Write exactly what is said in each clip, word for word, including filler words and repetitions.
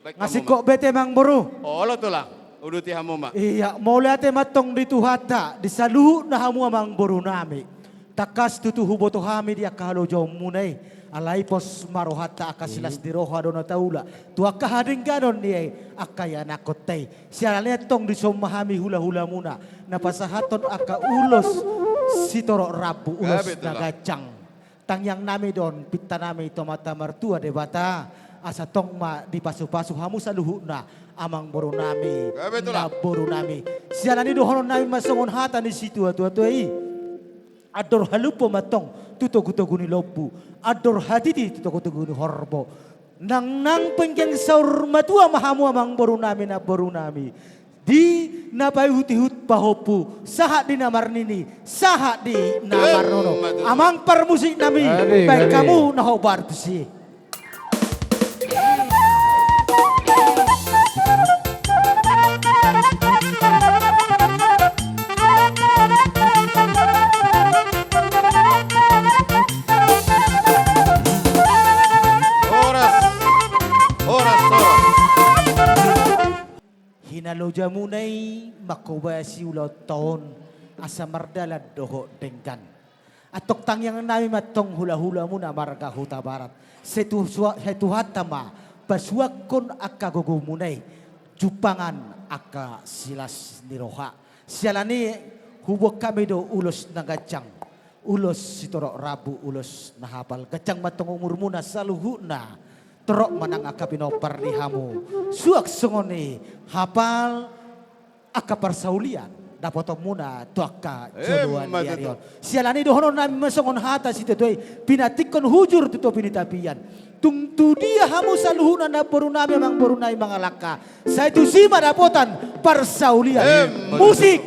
Nga singkop bete, amangboru. Olo, tulang. Uduti hamu ma. Ia, mauliate ma antong di Tuhanta, di saluhutna hamu, amangborunami. Tangkas tutu huboto hami di angka halojaonmuna i. Alai pos ma rohanta, angka silas ni roha do na taula tu angka hadengganon ni angka ianakkonta i. Siala ni i antong dison ma hami hulahulamuna na pasahathon angka ulos sitorop rambu, ulos na ganjang. Tangiangnami do on, pintanami tu Amanta Martua Debata, asa tong ma dipasupasu hamu saluhutna, amangborunami, namborunami. Siala ni i dohononnami ma songon hata ni situatua tua i: Andor halumpang ma antong tu togutogu ni lombu, andor hatiti tu togutogu ni horbo. Nangnang penggeng saur matua ma hamu, amangborunami, namborunami, di na paihutihut pahompu, sahat di na marnini, sahat di na marnono. Amang parmusiknami, baen hamu na hombar tusi. Horas. Horas, horas. Hinalojamuna i manghobasi ulaonta on asa mardalan dohot denggan. Antong tangiangnami ma antong hulahulamuna marga Hutabarat. Sai tu-, sua-, sai Tuhanta ma pasuangkon angka gogomuna i, jumpangan angka silas ni roha. Siala ni i huboan hami do ulos na ganjang, ulos sitorop rambu, ulos na hapal. Ganjang ma antong umurmuna saluhutna, torop ma nang angka pinompar ni hamu, suang songon i hapal angka parsaulian dapotonmuna tu angka joloan ni ari on. Siala ni i dohononnami ma songon hata situatua i: Pinantikhon hujur tu topi ni tapian. Tung tu dia hamu saluhutna, namborunami, amangborunami, mangalangka, sai tusi ma dapotan parsaulian. Musik.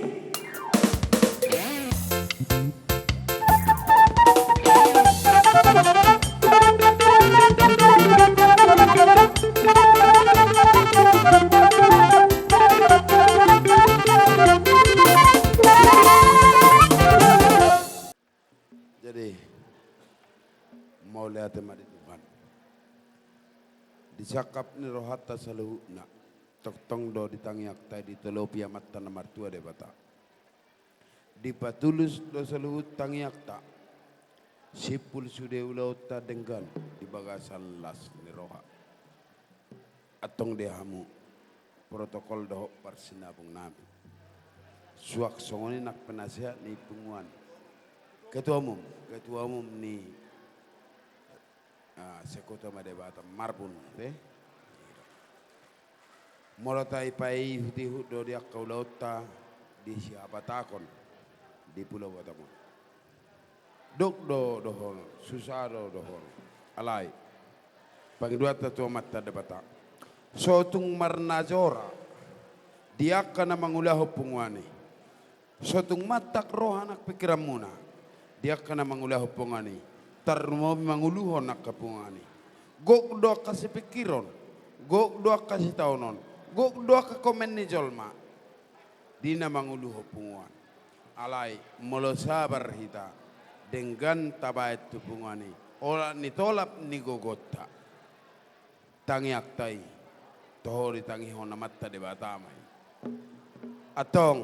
Jadi, mauliate ma di Tuhan. Di sangkap ni rohanta saluhutna, tongtong do di tangiangta i ditolopi Amanta na martua Debata. Dipatulus do saluhut tangiangta, simpul sude ulaonta, denggan di bagasan las ni roha. Antong di hamu protokol dohot parsinabungnami, suang songon i nang penasehat ni punguan, ketua umum, ketua umum ni, ah, Sekutu Ama Debata Marbun, te? Molo tapaihutihut do di angka ulaonta di sihabatahon di Pulau Batam on, dok do dohonon, susa do dohonon. Alai pangidoanta tu Amanta Debata, so tung marnajora di angka na mangulahon punguan i, so tung mantak roha nang pingkiranmuna di angka na mangulahon punguan i, tarlumobi manguluhon angka punguan i. Gok do angka sipingkiron, gok do angka sitaonon, gok do angka komen ni jolma di na manguluhon punguan. Alai molo sabar hita, denggan tabaen tu punguan i, olat ni tolap ni gogonta. Tangiangta i toho ditangihon Amanta Debata ma i. Antong,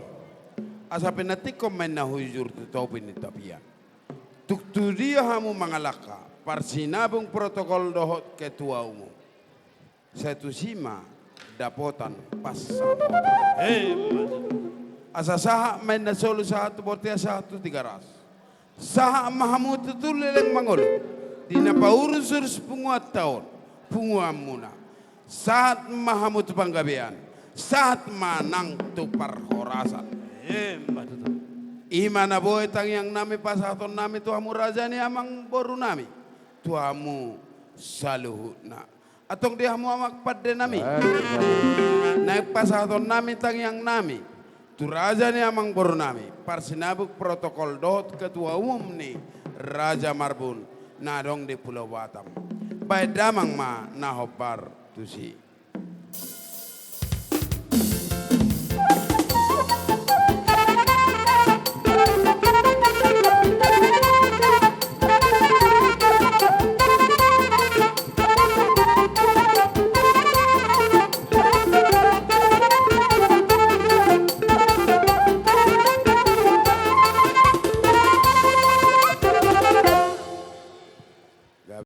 asa pinantikhon ma inna hujur tu topi ni tapian. Tung tu dia hamu mangalangka, parsinabung, protokol dohot ketua umum, sai tusi ma dapotan pansamotan. Asa sahat ma inna solu, sahat tu bontean, sahat tu Tigaras. Sahat ma hamu tutu leleng mangolu di na paurusurus punguanta on, punguanmuna. Sahat ma hamu tu panggabean, sahat ma nang tu parhorasan. Ima tutu. I ma na boi tangiangnami pasahatonnami tu hamu raja ni amangborunami, tu hamu saluhutna. Antong di hamu amang pandenami, naeng pasahatonnami tangiangnami tu raja ni amangborunami, parsinabung, protokol dohot ketua umum ni Raja Marbun na adong di Pulau Batam. Baen damang ma na hombar tusi.